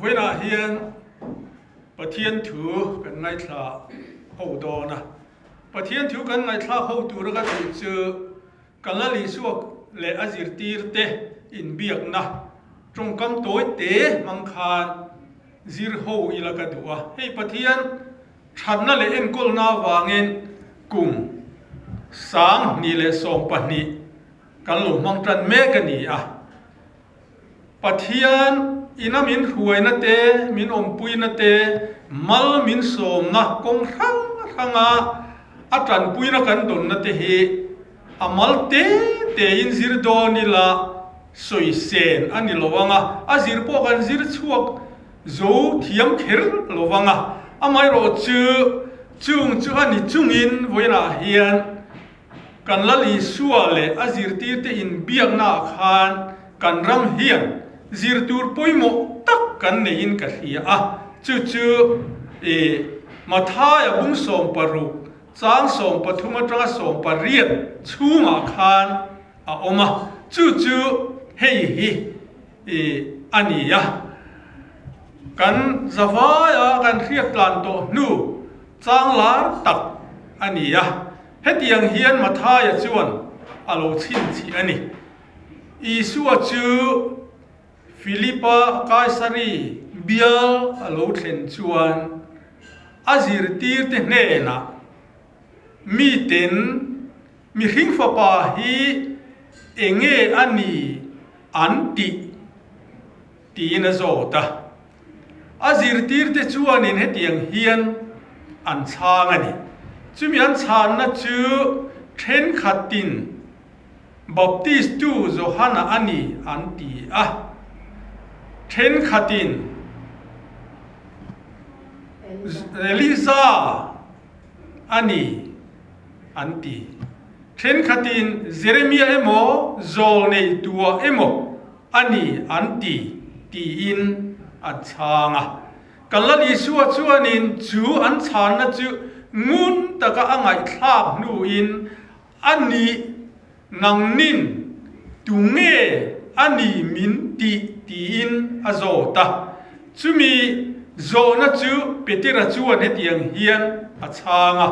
Vawiinah hian Pathian thu kan ngaithla ho dawn a. Pathian thu kan ngaihthlak ho tura ka duh chu Kan la Lisuak leh a zirtirte inbiakna tawngkam tawi te hmang khan zir ho ila ka duh a. Hei Pathian thatna leh enkawlna avangin kum 2012 kan lo hmang tan mek a ni a. Pathian ina min hruaina te, min awmpuina te, mal min sawmna kawng hrang hranga a tanpuina kan dawnna te hi a mal te tein zir dawn ila sawi sen a ni lo ang a, a zir pawh kan zir chhuak zo thiam kher lo vang a. Amaherawh chu chung chu a ni chungin vawiinah hian Kan Lal Isua leh a zirtirte inbiaknaah khan kan ram hian zir tur pawimawh tak kan neiin ka hria a, chu chu i Mathaia bung 16 chang 13 atanga 18 chhungah khan a awm a, chu chu hei hi i a ni a. Kan zavaia kan hriat tlan tawh hnu chang lar tak a ni a. Hetiang hian Mathaia chuan a lo chhinchih a ni. Isua chu Philipa Kaisari bial a lo thlen chuan a zirtirte hnenah, Miten mihring fapa hi enge a ni an tih? tiin a zawt a. A zirtirte chuanin hetiang hian an chhang a ni. Chumi an chhanna chu thenkhatin Baptistu Johana a ni an ti a, thenkhatin Elija a ni an ti. Thenkhatin Jeremia emaw Zawlneitua emaw a ni an ti, tiin an chhang a. Kan Lal Isua chuanin chu an chhanna chu ngun taka a ngaihthlak hnuin a nih nangnin tunge a ni min tih tiin a zawt a. Chumi zawhna chu Petera chuan hetiang hian a chhang a,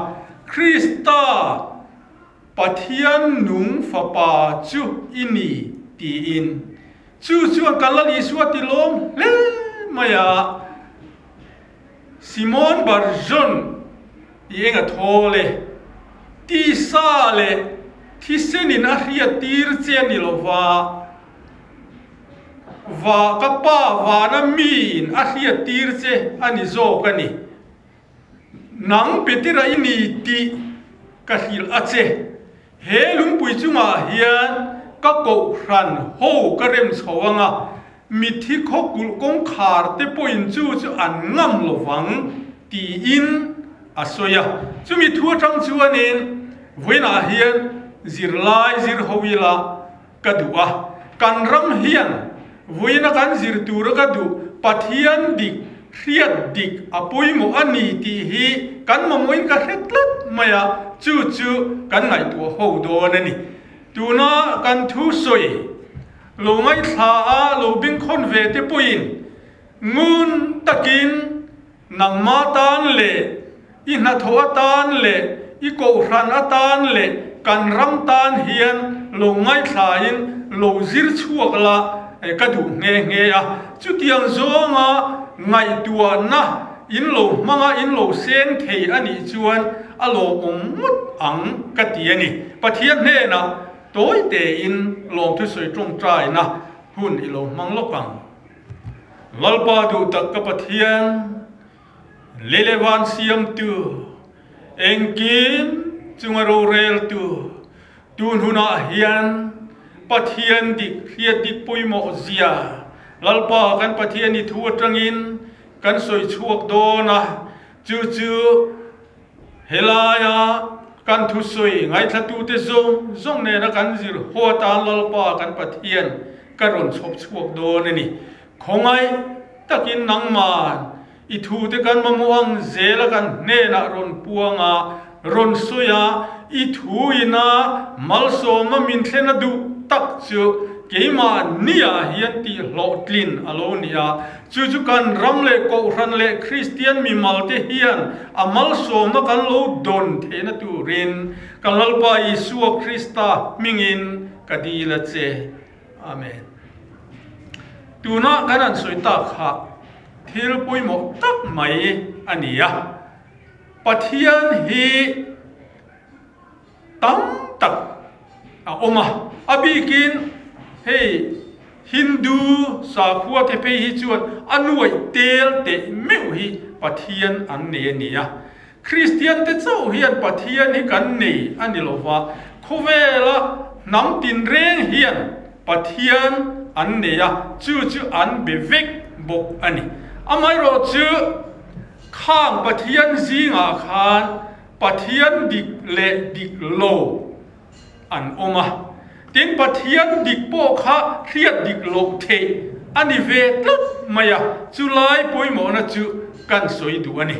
Krista! Pathian nung fapa chu i ni tiin chu chuan kan Lal Isua ti lawm hle mai a, Simon Bar-John i eng a thawl e, tisa leh thisenin a hriat tir che a ni lo va, va ka pa vana miin a hriat tir che a ni zawk a ni. Nang Petera i ni tih ka hrilh a che. He lungpui chungah hian ka kohhran ho ka rem chho ang a, mitthi khaw kulh kawngkhar te pawhin chu chu an ngam lo vang tiin a sawi a. Chumi thu atang chuanin vawiinah hian zirlai zir ho ila ka duh a, kan ram hian vawiina kan zir tura ka duh Pathian dik, hriat dik a pawimawh a ni tih hi kan mamawhin ka hre tlat mai a, chu chu kan ngaihtuah ho dawn a ni. Tuna kan thu sawi lo ngaihthla a lo bengkhawn ve te pawhin ngun takin Nangmah tan leh i hnathawh atan leh i kohhran atan leh kan ram tan hian lo ngaithlain lo zir chhuak la ka duh nghe nghe a. Chutiang zawnga ngaihtuahna in lo hmanga in lo seng thei a nih chuan a lawmawm ngawt ang ka ti a ni. Pathian hnenah tawi tein lawmthusawi tawngtaina hun i lo hmang lawk ang. Lalpa duh tak ka Pathian, lei leh van siamtu, engkim chunga roreltu, tun hunah hian Pathian dik hriat dik pawimawh zia Lalpa kan Pathian i thu atangin kan sawi chhuak dawn a, chu chu helaia kan thusawi ngaithlatute zawng zawng nena kan zir haw atan Lalpa kan Pathian ka rawn chhawp chhuak dawn a ni. Khawngaih takin nangman i thute kan mamawh ang zela kan hnenah rawn puang a, rawn sawi a, i thu ina malsawma min thlen a duh tak. tak chu keimahniah hian tihhlawhtlin a lo ni a, chu chu kan ram leh Kohhran leh Kristian mimalte hian a malsawmna kan lo dawn theihna turin kan Lalpa Isua Krista hmingin ka dil a che. Amen. Tuna kan han sawi tak kha thil pawimawh tak mai a ni a, Pathian hi tam tak a awm a, a bikin hei Hindu sakhua te phei hi chuan a nuaih tel teh meuh hi Pathian an nei a ni a. Kristian te chauh hian Pathian hi kan nei a ni lo va, khawvela hnam tinreng hian Pathian an nei a, chu chu an be vek bawk a ni. Amaherawhchu khang Pathian zingah khan Pathian dik leh dik lo an awm a, tin Pathian dik pawh kha hriat dik loh theih a ni ve tlat mai a, chulai pawimawhna chu kan sawi duh a ni.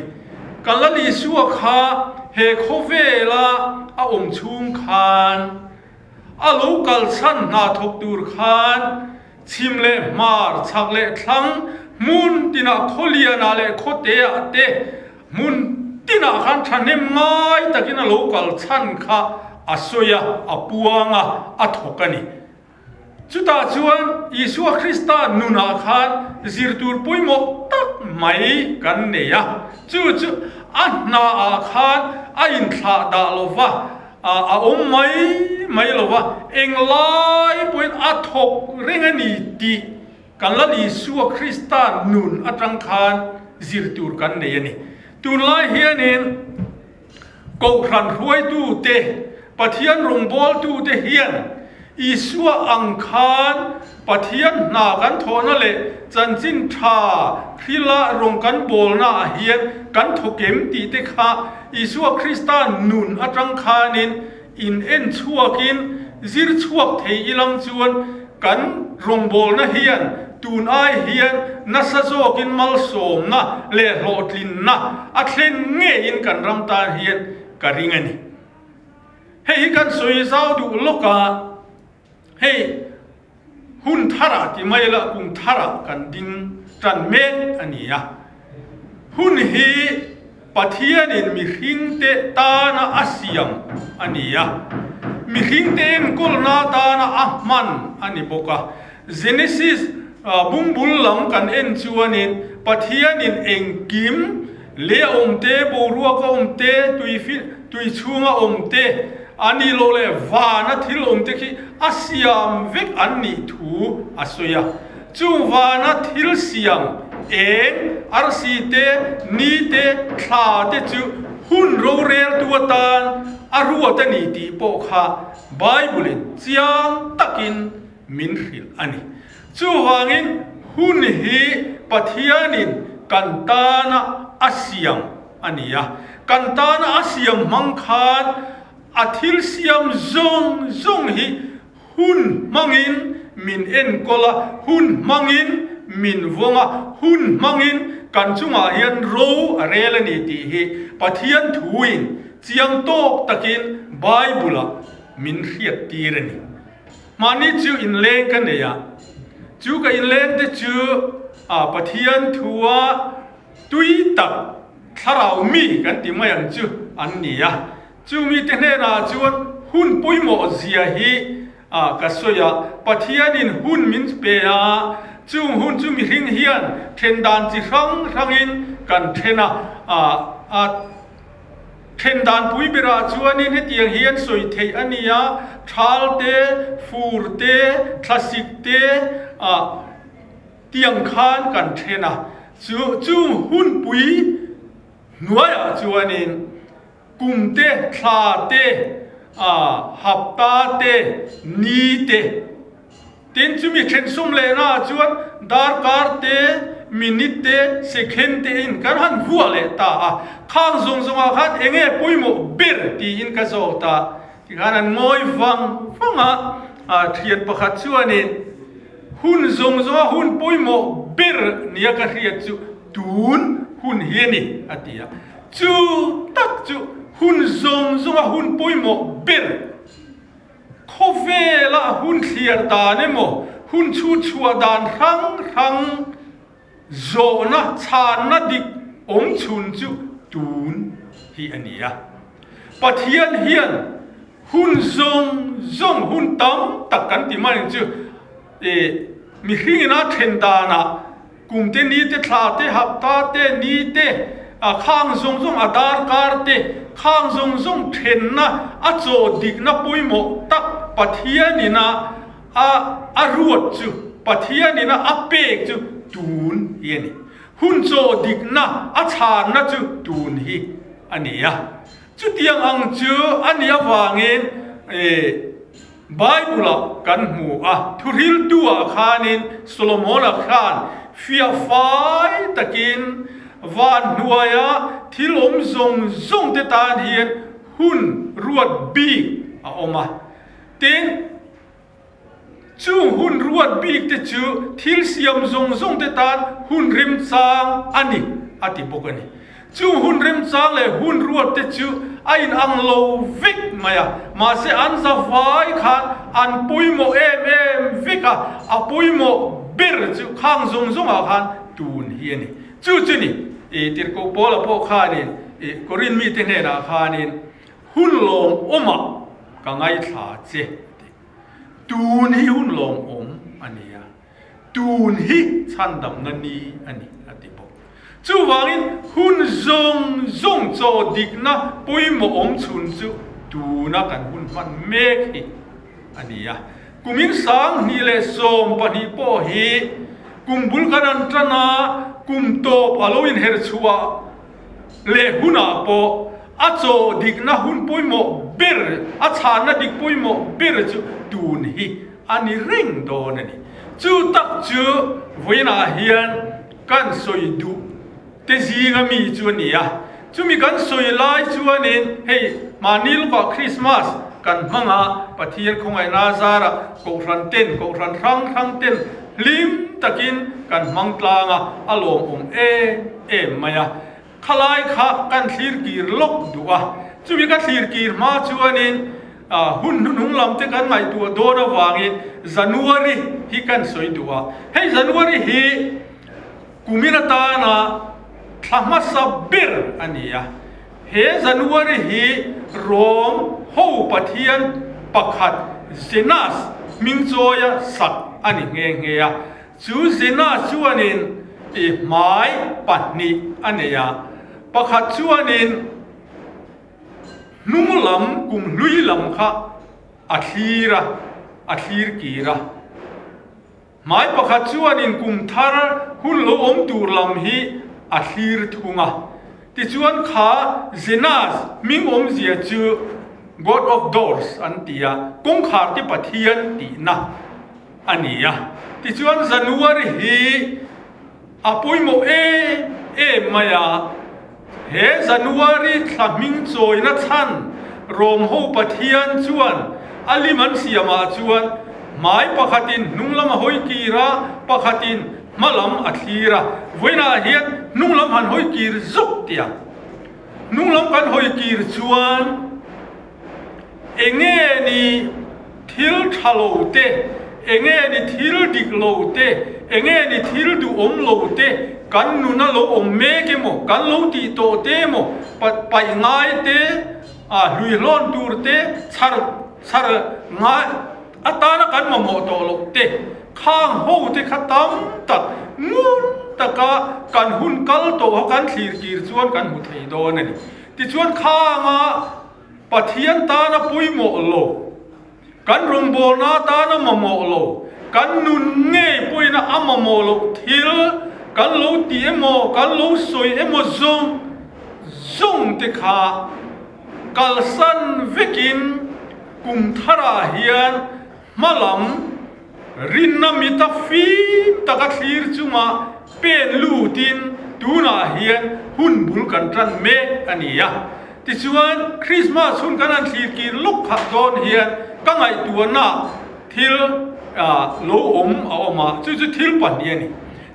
Kan Lal Isua kha he khawvela a awm chhung khan a lo kalchhan hna thawk tur khan Chhim leh hmar, chhak leh thlang, hmun tinah khawlianah leh khawteah te hmun tinah khan thahnem ngai takin a lo kal chhan kha a sawi a, a puang a, a thawk a ni. Chutah chuan Isua Krista nunah khan zir tur pawimawh tak mai kan nei a, chu chu a hnaah khan a inthlah dah lo va, A awm mai mai lo va, englai pawhin a thawk reng a ni tih kan Lal Isua Krista nun atang khan zir tur kan nei a ni. Tunlai hianin Kohhran hruaitute, Pathian rawngbawltute hian Isua ang khan Pathian hna kan thawhna leh chanchin tha hrila rawng kan bawlna ah hian kan thawkem tih te kha Isua Krista nun atang khanin in en chhuakin zir chhuak thei ilang chuan kan rawngbawlna hian tun ai hian nasa zawkin malsawmna leh hlawhtlinna a thlen ngeiin kan ram tan hian ka ring a ni. Hei hi kan sawi zau duh lawk a, hei hun tharah ti mai la kum tharah kan ding tan mek a ni a. Hun hi Pathianin mihringte tana a siam a ni a, mihringte enkawlna tana a hman a ni bawk a. Genesis bungbul lam kan en chuanin Pathianin engkim Lei a awm te, boruak a awm te, tui tui chhung a awm te, a nih loh leh vana thil awm te khi a siam vek an nih thu a sawi a. Chung vana thil siam eng, arsi te, ni te, thla te chu hun roreltu atan a ruat a ni tih pawh kha Bible-in chiang takin min hrilh a ni. Chuvangin hun hi Pathianin kan tana a siam a ni a, kan tana a siam hmang khan a thil siam zawng zawng hi hun hmangin min enkawl a, hun hmangin min vawng a, hun hmangin kan chungah hian ro a rel a ni tih hi Pathian thuin chiang tawk takin Bible-ah min hriattir a ni. Mahni chu inleng ka nei a, chu ka inleng te chu a Pathian thua tui tak thlarau mi kan ti mai ang chu an ni a. Chu mite hnenah chuan hun pawimawh zia hi a ka sawi a, Pathianin hun min pe a, chung hun chu mihring hian then dan chi hrang hrangin kan then a, a. Then dan pui berah chuanin hetiang hian sawi theih a ni a, thal te, fur te, thlasik te ah tiang khan kan then a. Chu chung hunpui hnuaiah chuanin kum te, thla te, ah hapta te, ni te, Tin, chumi thensum lehnaah chuan darkar te, minute te, second te in kan han vuah leh ta a. Khang zawng zawngah khan eng nge pawimawh ber tiin ka zawt a. Tikhan an ngawi vang vang a, a thian pakhat chuanin hun zawng zawnga hun pawimawh ber nia ka hriat chu tun hun hi a ni a ti a. Chu tak chu hun zawng zawnga hun pawimawh ber. Khawvela hun thliar dan emaw, hun chhut chhuah dan hrang hrang zawhna chhanna dik awm chhun chu tun hi a ni a. Pathian hian hun zawng zawng, hun tam tak kan ti mai ang chu, ih mihringin a then danah Kum te, ni te, thla te, hapta te, ni te, a khang zawng zawng, a darkar te, khang zawng zawng thenna, a chaw dikna pawimawh tak Pathianina a a ruat chu, Pathianina a pek chu tun hi a ni. Hun chaw dikna, a chhanna chu tun hi a ni a. Chutiang ang chu a nih avangin eh. Bible-ah kan hmu a, thuhriltu-ah khanin Solomon-a khan fiah fai takin van hnuaia thil awm zawng zawng te tan hian hun ruat bik a awm a. Tin, chung hun ruat bik te chu thil siam zawng zawng te tan hun remchang a ni a ti bawk a ni. Chung hun remchang leh hun ruat te chu a inang lo vek mai a, mahse an za vai khan an pawimawh em em vek a, a pawimawh ber chu khang zawng zawngah khan tun hi a ni. Chu chu ni, i Tirhkoh Paula pawh khanin i Korin mite hnenah khanin hun lawmawmah ka ngaithla che a ti. Tun hi hun lawmawm a ni a. Tun hi chhandamna ni a ni, a ti bawk. Chuvangin hun zawng zawng chaw dikna pawimawh awm chhun chu tuna kan hun hman mek hi a ni a. Kumin 2012 pawh hi kum bul kan an tan a, kum tawp a lo inher chhuah leh hunah pawh a chaw dikna hun pawimawh ber, a chhanna dik pawimawh ber chu tun hi A ni reng dawn a ni. Chu tak chu vawiinah hian kan sawi duh te zinga mi chu a ni a. Chumi kan sawi lai chuanin hei mahni lawkah Krismas kan hmang a, Pathian khawngaihna zarah kohhran ten, kohhran hrang hrang ten hlim takin kan hmang tlang a, a lawmawm em em mai a. Khalai kha kan thlir kir lawk duh a, chumi ka thlir kir hma chuanin hun hnuhnung lam te kan ngaihtuah dawn avangin January hi kan sawi duh a. Hei January hi kumin atana thla hmasa ber a ni a, he January hi Rom ho pathian pakhat Zenas hming chawia sak a ni nghe nghe a. Chu Zena chuanin i hmai pahnih a nei a, pakhat chuanin hnung lam kum hlui lam kha a thlir a, a thlir kir a. Hmai pakhat chuanin kum thar hun lo awm tur lam hi a thlir thung a. Tichuan kha Zenas hming awmzia chu God of Doors an ti a, kawngkhar te Pathian tihna. a ni a. Tichuan January hi a pawimawh em em mai a, he January thla hming chawina chhan Rom ho Pathian chuan a lim an siamah chuan hmai pakhatin hnung lam a hawi kir a, pakhatin hma lam a thlir a. Vawiinah hian hnung lam han hawi kir zuk tih a, hnung lam kan hawi kir chuan, Enge ni thil tha lo te, enge ni thil dik lo te, enge ni thil duhawm lo te kan nuna lo awm mek emaw, kan lo tih tawh te emaw, paih ngai te, hluihlawn tur te, chhar chhar ngai atana kan mamawh tawh loh te, khang ho te kha tam tak ngun taka kan hun kal tawha kan thlir kir chuan kan hmu thei dawn a ni. Tichuan khanga Pathian tana pawimawh lo, kan rawngbawlna tana mamawh lo, kan nun ngei pawhin a mamawh loh thil kan lo ti emaw, kan lo sawi emaw zawng zawng te kha kalsan vekin kum tharah hian hma lam Rinna mita fim taka thlir chunga pen lutin tunah hian hun bul kan tan mek a ni a. Tichuan, Krismas hun kan han thlir kir lawk khat dawn hian ka ngaihtuahna thil lo awm a awm a, chu chu thil pahnih a ni.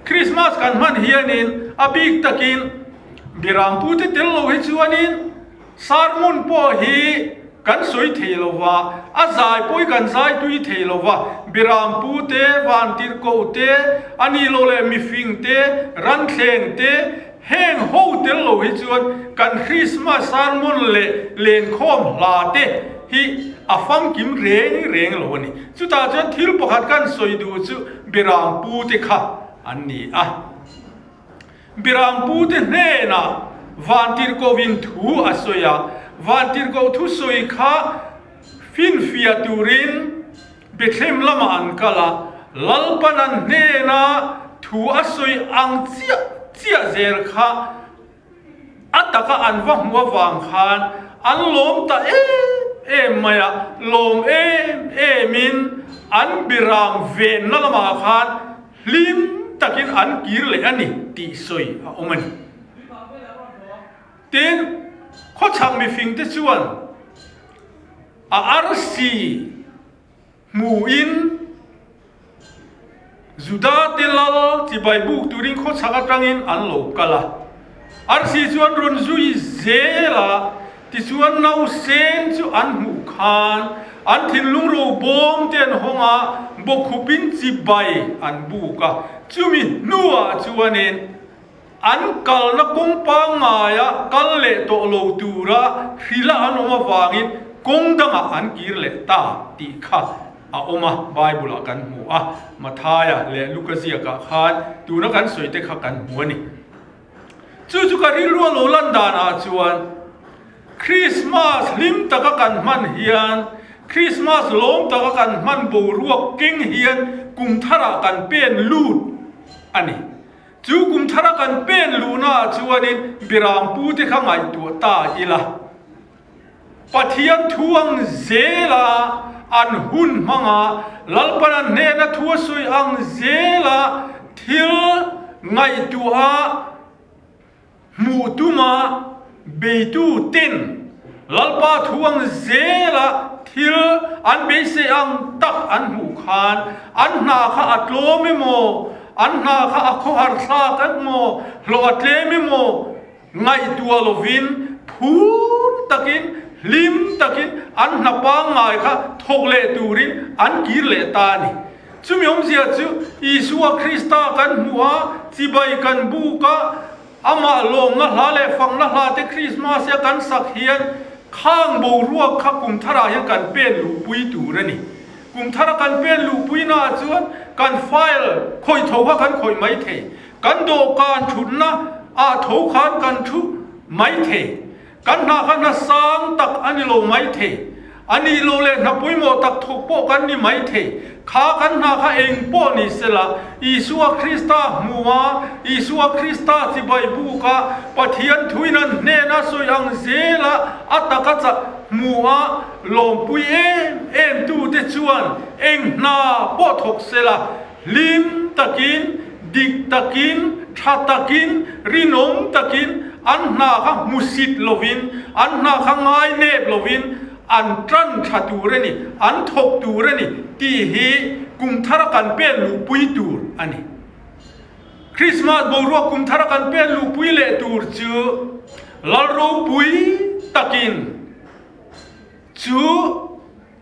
Krismas kan hman hianin a bik takin Birampute tel lo hi chuanin sermon pawh hi. kan sawi thei lo va, a zai pawh hi kan zai tui thei lo va, Birampu te, Vantirhkoh te, a nih loh leh mifing te, ranthleng te, heng ho tel lo hi chuan kan Christmas sermon leh lenkhawm hla te hi a famkim reng reng lo a ni. Chutah chuan thil pakhat kan sawi duh chu Birampu te kha an ni a. Birampute hnenah Vantirhkohin thu a sawi a, Vantirhkoh thusawi kha finfiah turin Bethlehem lamah an kal a, Lalpan an hnena thu a sawi ang chiah chiah zel kha a taka an va hmuh avang khan an lawm ta em em mai a, lawm em emin an biram venna lamah khan Hlim takin an kir leh a ni tih sawi a awm a ni. Tin, khawchhak mifingte chuan a arsi hmuhin Judate lal chibai buk turin khawchhak atangin an lo kal a. Arsi chu an rawn zui zel a, tichuan nausen chu an hmuh khan an thinlung ro bawm te an hawng a, bawkhupin chibai an buk a. Chumi hnuah chuanin an kalna kawng pangngaia kal leh tawh lo tura hrila an awm avangin kawng dangah an kir leh ta tih kha a awm a, Bible-ah kan hmu a, Mathaia leh Luka ziakah khan tuna kan sawi te kha kan hmu a ni. Chu chu ka rilru a lo lan danah chuan Krismas hlim taka kan hman hian, Krismas lawm taka kan hman boruak keng hian kum tharah kan pen lut a ni. Chu kum thara kan pen luhnaah chuanin Birampute kha ngaihtuah ta ila. Pathian thu ang zela an hun hmanga Lalpan an hnena thu a sawi ang zela thil ngaihtuaha hmuh tuma beitu ten Lalpa thu ang zela thil an beisei ang tak an hmuh khan an hna kha a tlawm emaw, an hna kha a khawhar thlak emaw, hlawh a tlem emaw, Ngaihtuah lovin phur takin, hlim takin an hna pangngai kha thawk leh turin an kir leh ta a ni. Chumi awmzia chu Isua Krista kan hmuh a, chibai kan buk a, amah lawmna hla leh fakna hla te Krismas a kan sak hian khang boruak kha kum tharah hian kan pen luhpui tur a ni. Kum thara kan pen luhpuinaah chuan kan file khawih tho kha kan khawih mai thei. Kan dawhkan thutna ah tho khan kan thu mai thei. Kan hna kha hna sang tak a ni lo mai thei. A nih loh leh hna pawimawh tak thawk pawh kan ni mai thei. Kha kan hna kha eng pawh ni sela, Isua Krista hmu a, Isua Krista chibai buk a, Pathian thuin an hnena sawi ang zela a taka chah hmu a, lawmpui em em tute chuan eng hna pawh thawk sela, Hlim takin, dik takin, tha takin, rinawm takin an hna kha hmusit lovin, an hna kha ngainep lovin an tan tha tur a ni, an thawk tur a ni tih hi kum thara kan pen luhpui tur a ni. Krismas boruak kum thara kan pen luhpui leh tur chu Lal ropui takin chu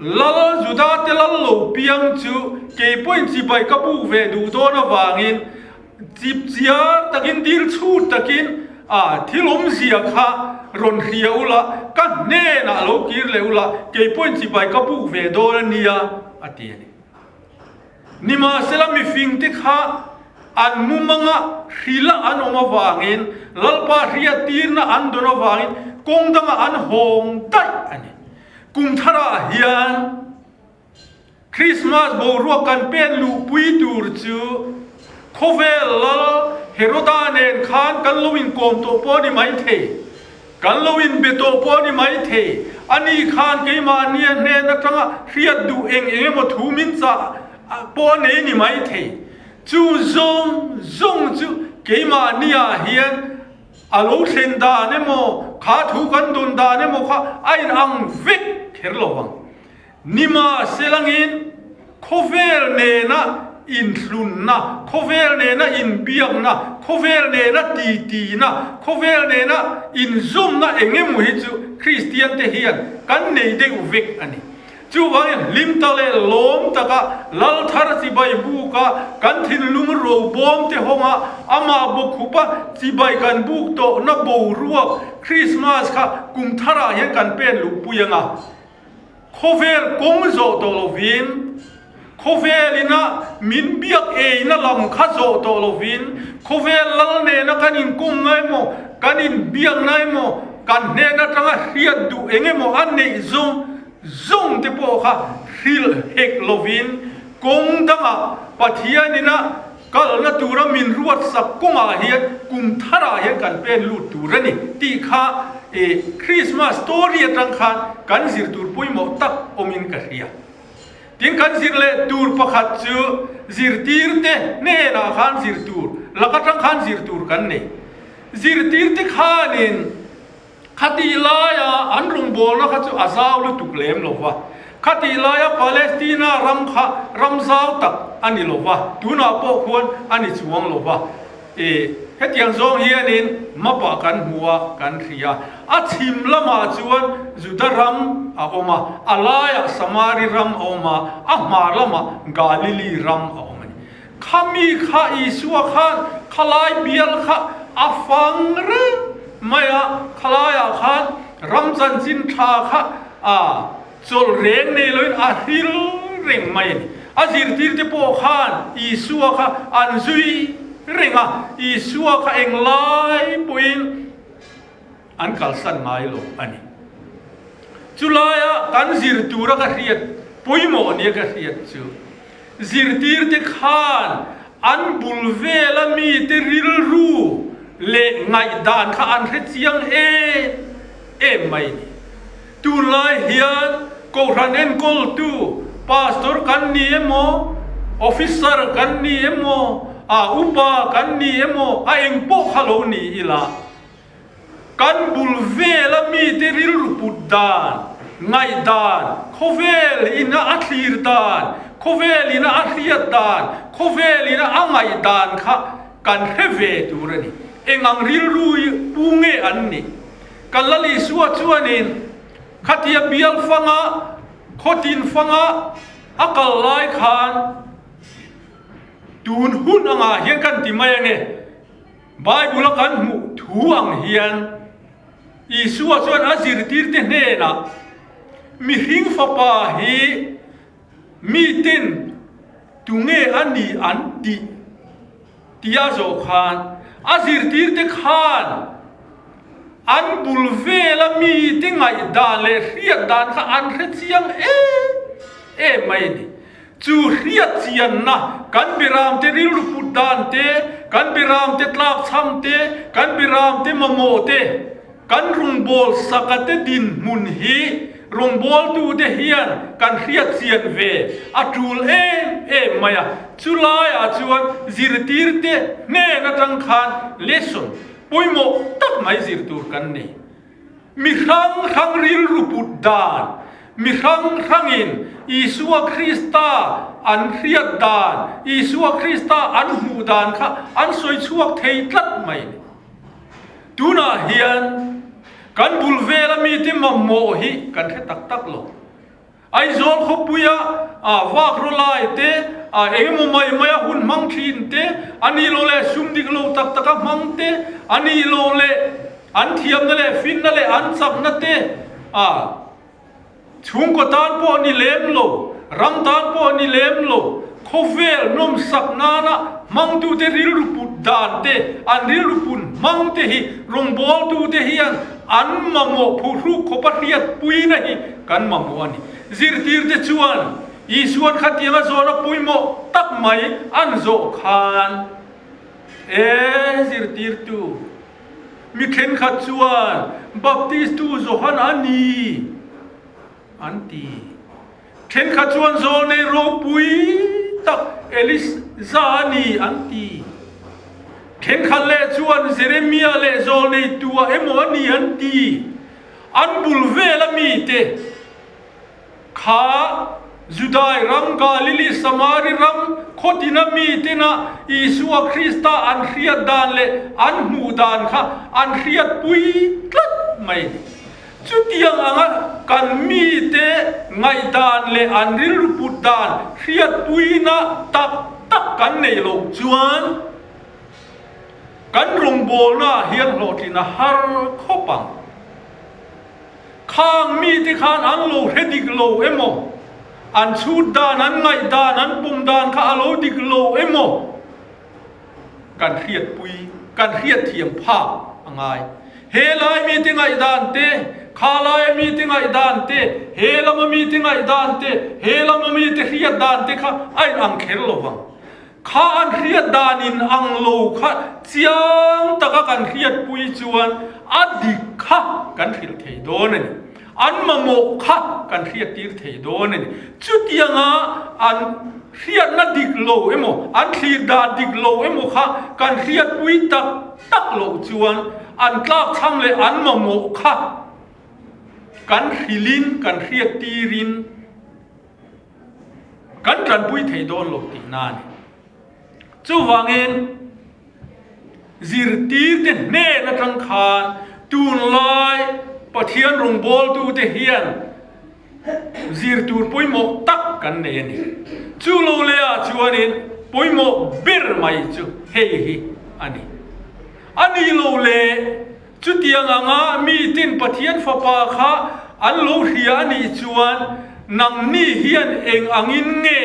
Lal Juda te lal lo piang chu kei pawhin chibai ka buk ve duh dawn avangin chip chiar takin dil chhut takin a thil awmzia kha rawn hria ula, ka hnenah lo kir leh ula, kei pawhin chibai ka buk ve dawn a nia a ti a ni. Nimahsela mifingte kha an mumanga hrila an awm avangin Lalpa hriattirna an dawn avangin kawng dangah an hawng daih a ni. Kum tharah hian Krismas boruak kan pen luhpui tur chu khawvel lal Heroda nen khan kan lo inkawm tawh pawh a ni maithei, kan lo inbe tawh pawh a ni maithei. Ani khan keimahnia hnen atanga hriat duh eng eng emaw thu min chah pawh a nei a ni maithei. Chu zawng zawng chu keimahniah hian A lo thlen dan emaw, kha thu kan dawn dan emaw kha a inang vek kher lo vang. Nimahselangin khawvel nena inthlunna, khawvel nena inbiakna, khawvel nena titina, khawvel nena inzawmna eng emaw hi chu. Kristian te hian kan nei deuh vek a ni. Chuvangin hlim tak leh lawm taka lal thar chibai buka kan thinlung robawm te hawnga amah bawkhupa chibai kan buk tawhna boruak Krismas kha kum tharah hian kan pen luhpui anga khawvel kawng zawh tawh lovin khawvel ina min biak eina lam kha zawh tawh lovin khawvel lal nena kan inkawmna emaw kan inbiakna emaw kan hnen atanga hriat duh eng emaw a neih zawng Zawng te pawh kha hrilh hek lovin kawng dangah Pathian ina kalna tura min ruatsak kawngah hian kum tharah hian kan pen lut tur a ni tih kha Christmas story atang khan kan zir tur pawimawh tak awmin ka hria. Tin kan zir leh tur pakhat chu zirtirte hnenah khan zir tur, lak atang khan zir tur kan nei. Zirtirte khanin Khatih laia an rawngbawlna kha chu a zau lutuk lem lo va. Khatih laia Palestina ram kha ram zau tak a ni lo va, tunah pawh khuan a ni chuang lo va. E, hetiang zawng hianin map-ah kan hmu a, kan hria. A chhim lamah chuan Juda ram a awm a, a laiah Samari ram a awm a, a hmar lamah Galili ram a awm a ni. Kha mi kha Isua khan khalai bial kha a fang reng mai a, khalaiah khan ram chanchin tha kha a chawlh reng nei loin a hril reng mai a ni. A zirtirte pawh khan Isua kha an zui reng a, Isua kha englai pawhin an kalsan ngai lo a ni. Chulaia kan zir tura ka hriat pawimawh nia ka hriat chu zirtirte khan an bul vela mite rilru leh ngaihdan kha an hre chiang em em mai a ni. Tunlai hian Kohhran enkawltu Pastor kan ni emaw, Officer kan ni emaw, a upa kan ni emaw a engpawh kha lo ni ila, Kan bul vela mite rilru put dan, ngaihdan, khawvel ina a thlir dan, khawvel ina a hriat dan, khawvel ina a ngaihdan kha kan hre ve tur a ni. Eng ang rilru pu nge an nih? Kan Lal Isua chuanin khatia bial fanga, khawtin fanga a kal lai khan tun hun angah hian kan ti mai ange. Bible-a kan hmuh thu ang hian Isua chuan a zirtirte hnenah, Mihring Fapa hi miten tunge a ni an tih? tia zawh khan a zirtirte khan an bul vela mite ngaihdan leh hriat dan kha an hre chiang em em mai a ni. Chu hriat chianna, kan biramte rilru put dan te, kan biramte tlak chham te, kan biramte mamawh te, kan rawngbâwl saka te dinhmun hi rawngbâwltute hian kan hriat chian ve a ṭul em em mai a. Chu laiah chuan zirtirte hnen aṭang khan lesson pawimawh tak mai zir tur kan nei. Mi hrang hrang rilru put dan, mi hrang hrangin Isua Krista an hriat dan, Isua Krista an hmuh dan kha an sawi chhuak thei tlat mai a ni. Tunah hian kan bul vela mite mamawh hi kan hre tak tak lo. Aizawl khawpuia vak raw lai te, engemaw mai maia hun hmang thin te, a nih loh leh sum dik lo tak taka hmang te, a nih loh leh an thiamna leh finna leh an chakna te chhungkaw tan pawh a ni lem lo, ram tan pawh a ni lem lo, khawvel nawmsak nana hmangtute rilru put dan te, an rilru put hmang te hi rawngbawltute hian an mamawh phuhruk khawpa hriatpuina hi kan mamawh a ni. Zirtirte chuan Isuan khatianga zawhna pawimawh tak mai an zawh khan, E zirtirtu, mi thenkhat chuan Baptistu Johan a ni an ti. Thenkhat chuan zawlnei ropui tak Elisa a ni an ti. Thenkhat leh chuan Jeremia leh zawlnei tua emaw a ni an ti. An bul vela mite kha Judai ram, Galili, Samari ram khawtina mitena Isua Krista an hriat dan leh an hmuh dan kha an hriatpui tlat mai a ni. Chutiang anga kan mite ngaihdan leh an rilru put dan hriatpuina tak tak kan neih loh chuan kan rawngbawlnaah hian hlawhtlin a har khawp ang. Khang mite khan an lo hre dik lo emaw, an chhut dan, an ngaihdan, an pawm dan kha a lo dik lo emaw kan hriatpui, kan hriatthiam phak a ngai. He lai mite ngaihdan te, kha laia mite ngaihdan te, he lama mite ngaihdan te, he lama mite hriat dan te kha a inang kher lo vang. Kha an hriat dan in ang lo kha chiang taka kan hriatpui chuan a dik kha kan hrilh thei dawn a ni. An mamawh kha kan hriattir thei dawn a ni. Chutianga an hriatna dik lo emaw, an thlir dan dik lo emaw kha kan hriatpui tak tak loh chuan an tlakchham leh an mamawh kha kan hrilhin kan hriattirin, Kan tanpui thei dawn lo tihna a ni. Chuvangin zirtirte hnen atang khan tunlai Pathian rawngbawltute hian zir tur pawimawh tak kan nei a ni. Chu lo lehah chuanin pawimawh ber mai chu hei hi a ni. A ni lo leh Chutiang anga mi tin Pathian Fapa kha an lo hria a nih chuan nangni hian eng angin nge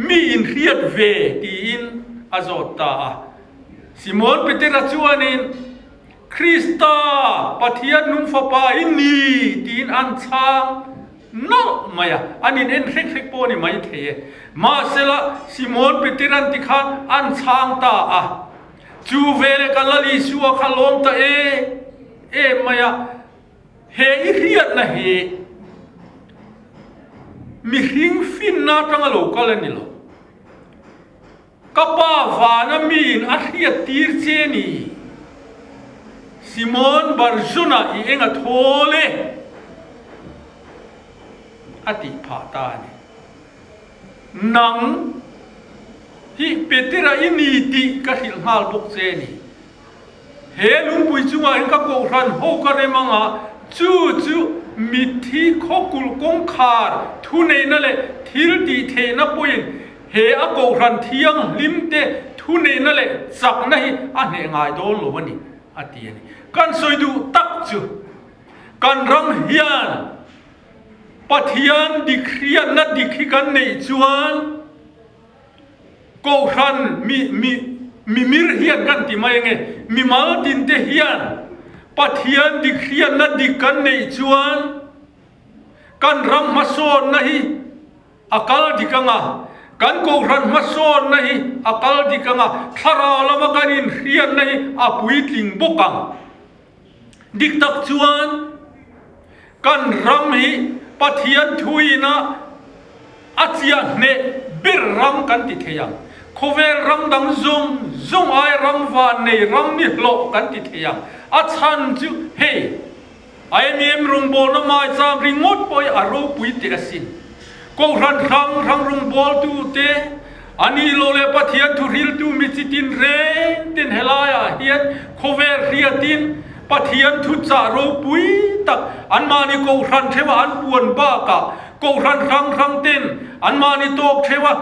mi inhriat ve tiin a zawt ta a. Simon Petera chuanin, Krista, Pathian nung Fapa i ni tiin an chhang nawlh mai a, an in en hrek hrek pawh a ni maithei e. Mahsela, Simon Petera'n tikhan an chhang ta a. Chu veleh ka Lal Isua kha lawm ta em em mai a, he i hriatna hi mihring finna atanga lo kal a ni lo. Ka Pa vana miin a hriat tir che ni. Simon Barjona i eng a thawl e a tih phah ta a ni. Nang hi Petera i ni tih ka hrilh nghal bawk che a ni. He lungpui chungah hian ka kohhran ho ka rem anga chu chu mitthi khawkulh kawngkhar thuneihna leh thil tih theihna pawhin he a kohhran thianghlim te thuneihna leh chakna hi a hneh ngai dawn lo a ni, a ti a ni. Kan sawi duh tak chu kan ram hian Pathian dik hriatna dik hi kan neih chuan Kohhran mi mi mimir hian kan ti mai ange, mimal tinte hian Pathian dik hriatna dik kan neih chuan kan ram hmasawnna hi a kal dik anga, kan Kohhran hmasawnna hi a kal dik anga, thlarau lama kan inhriatna hi a puitling bawk ang. Dik tak chuan kan ram hi Pathian thuina a chiah hneh ber ram kan ti thei ang. Khawvel ram dang zawng zawng ai ram van nei ram ni hlawh kan ti thei ang. A chhan chu hei IMM rawngbawlna maicham ringawt pawh hi a ropui teh asin. Kohhran hrang hrang rawngbawltute A nih lo leh Pathian thuhriltu mi chitin reng ten helaiah hian khawvel hriatin Pathian thuchah ropui tak anmahni kohhran theuha an puan bakah kohhran hrang hrang ten anmahni tawk theuha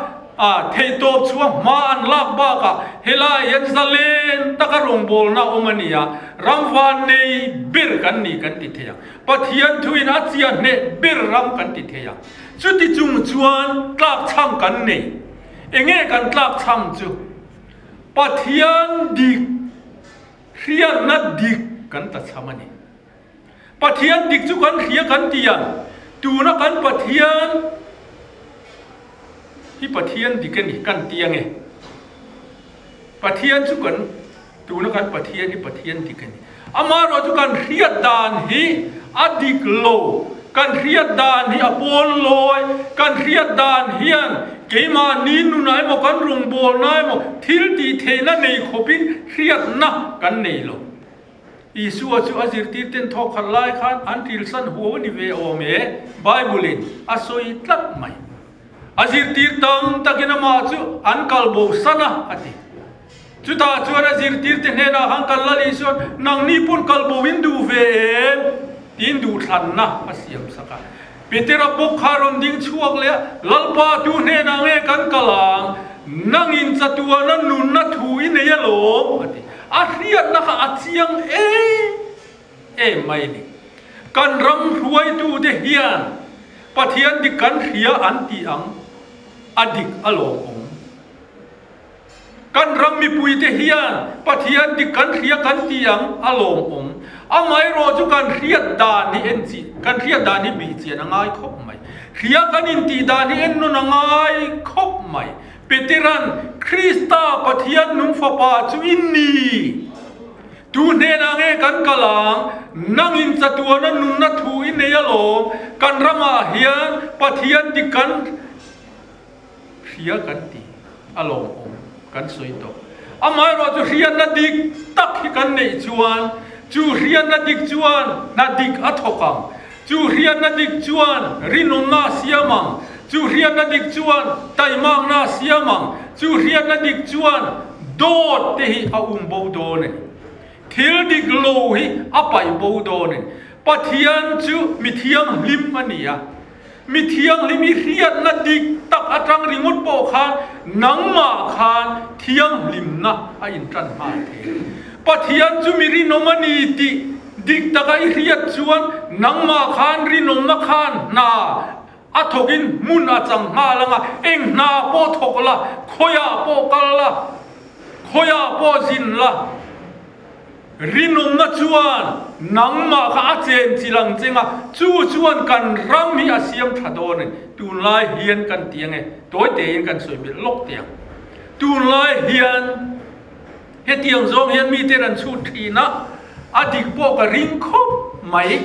theihtawp chhuah hma an lak bakah helaiah hian zalen taka rawngbawlna awm a ni a, ram van nei ber kan ni kan ti thei ang. Pathian thuin a chiah hneh ber ram kan ti thei ang. Chuti chung chuan tlakchham kan nei. Enge kan tlakchham chu? Pathian dik, hriatna dik kan tlachham a ni. Pathian dik chu kan hria kan ti ang. Tuna kan Pathian hi Pathian dik a ni kan ti ange. Pathian chu kan Tuna kan Pathian hi Pathian dik a ni. Amaherawh chu kan hriat dan hi a dik lo, kan hriat dan hi a pawn lawi, kan hriat dan hian keimahni nunah emaw kan rawngbawlna emaw thil tih theihna nei khawpin hriatna kan nei lo. Isua chu a zirtirten thawk khat lai khan an rilsan huau a ni ve awm e, Bible-in a sawi tlat mai. A zirtir tam takin amah chu an kal bosan a, a ti. Chutah chuan a zirtirte hnenah khan kal la leh chuan, Nangni pawn kal bo in duh ve em? Tiin duhthlanna a siam sak a. Petera bawk kha a rawn ding chhuak leh a, Lalpa, tu hnenah nge kan kal ang? Nangin chatuana nunna thu i nei alawm, a ti. A hriatna kha a chiang em em mai a ni. Kan ram hruaitute hian Pathian dik kan hria an ti ang, a dik alawm awm. Kan ram mipuite hian Pathian dik kan hria kan ti ang a lawmawm. Amaherawh chu kan hriat dan hi en chi, kan hriat dan hi bih chian a ngai khawp mai. Hria kan intih dan hi en nawn a ngai khawp mai. Peteran, Krista Pathian nung Fapa chu i ni. Tu hnenah nge kan kal ang? Nangin chatuana nunna thu i nei alawm. Kan ramah hian Pathian dik kan. Hria kan ti a lawmawm kan sawi tawh. Amaherawh chu hriatna dik tak hi kan neih chuan chu hriatna dik chuan hna dik a thawk ang, chu hriatna dik chuan rinawmna a siam ang, chu hriatna dik chuan taimakna a siam ang, chu hriatna dik chuan dawt te hi a um bo dawn a ni. Thil dik lo hi a paih bo dawn a ni. Pathian chu mi thianghlim a ni a. Mi thianghlim i hriatna dik tak atang ringawt pawh khan nangmah khan thianghlimna a intan nghal thei. Pathian chu mi rinawm a ni tih dik taka i hriat chuan nangmah khan rinawmna khan hna a thawkin hmun a chang nghal ang a, eng hna pawh thawk la, khawiah pawh kal la, khawiah pawh zin la. Rinawmna chuan nangmah kha a chen chi lang cheng a, chu chuan kan ram hi a siam tha dawn a ni. Tunlai hian kan ti ange, tawi tein kan sawi belh lawk teh ang. Tunlai hian hetiang zawng hian mite an chhut thin a, a dik pawh ka ring khawp mai,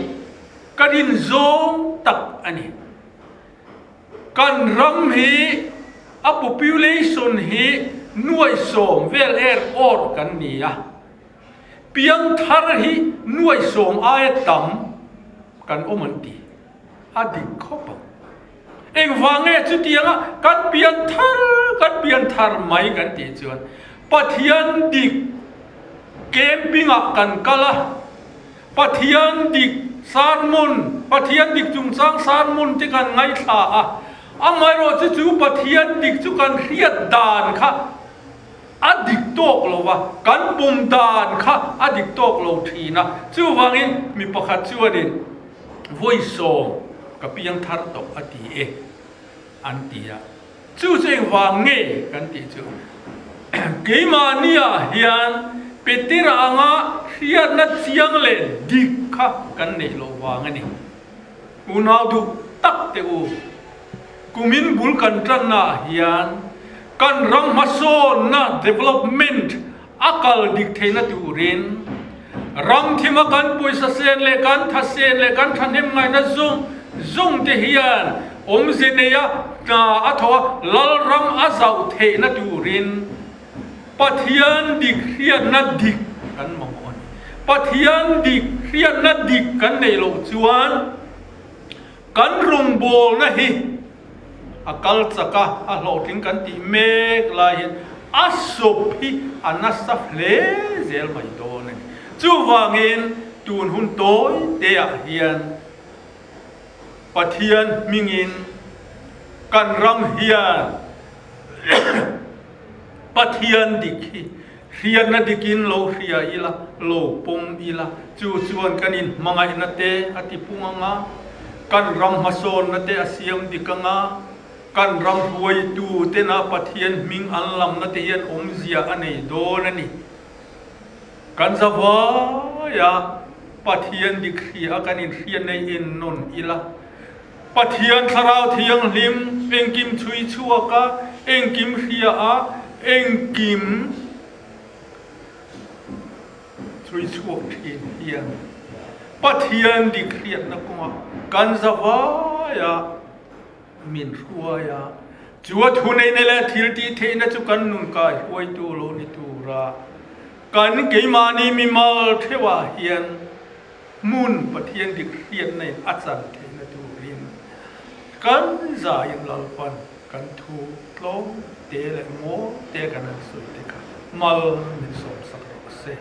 ka rin zawng tak a ni. Kan ram hi a population hi nuaisawm vel er awr kan ni a, piangthar hi nuaisawm aia tam kan awm an ti, a dik khawp ang. Engvang nge chutianga kan pianthar kan pianthar mai kan tih chuan Pathian dik camping ah kan kal a, Pathian dik sermon, Pathian dik chungchang sermon te kan ngaithla a, amaherawh chu chu Pathian dik chu kan hriat dan kha a dik tawk lo va, kan pawm dan kha a dik tawk lo thin a, chuvangin mi pakhat chuanin vawisawm ka piang thar tawh a ti e an ti a. Chu chu engvang nge kan tih chu keimahniah hian Petera anga hriatna chiang leh dik kha kan neih loh vang a ni. Unau duh tak teh u, kumin bul kan tannaah hian kan ram hmasawnna, development, A kal dik theihna turin ram thima kan pawisa sen leh kan tha sen leh kan thahnem ngaihna zawng zawng te hian awmze neia hna a thawh a, Lalram a zauh theihna turin Pathian dik hriatna dik kan mamawh a ni. Pathian dik hriatna dik kan neih loh chuan Kan rawngbawlna hi a kal chak a, a hlawhtling kan tih mek lai hian a sawp hi a nasa hle zel mai dawn a ni. Chuvangin tun hun tawi te ah hian Pathian hmingin kan ram hian Pathian dik hi Hriatna dikin lo hria ila, lo pawm ila, chu chuan kan inhmangaihna te a ti pung ang a, kan ram hmasawnna te a siam dik ang a, kan ram hruaitu tena Pathian hming an lamna te hian awmzia a nei dawn a ni. Kan zavaia Pathian dik hria a kan inhriatna hi ennawn ila, Pathian Thlarau Thianghlim engkim chhui chhuak a, engkim hria a, engkim chhui chhuak thin hian Pathian dik hriatna kawngah kan zavaia min hruai a, chu a thuneihna leh thil tih theihna chu kan nun kai hruaitu lo ni tura kan keimahni mimal theuhah hian Hmun Pathian dik hriatna in a chan theihna turin kan zaiin Lalpan kan thu tlawm te leh mawl te kan han sawi te kha mal min sawmsak rawh se.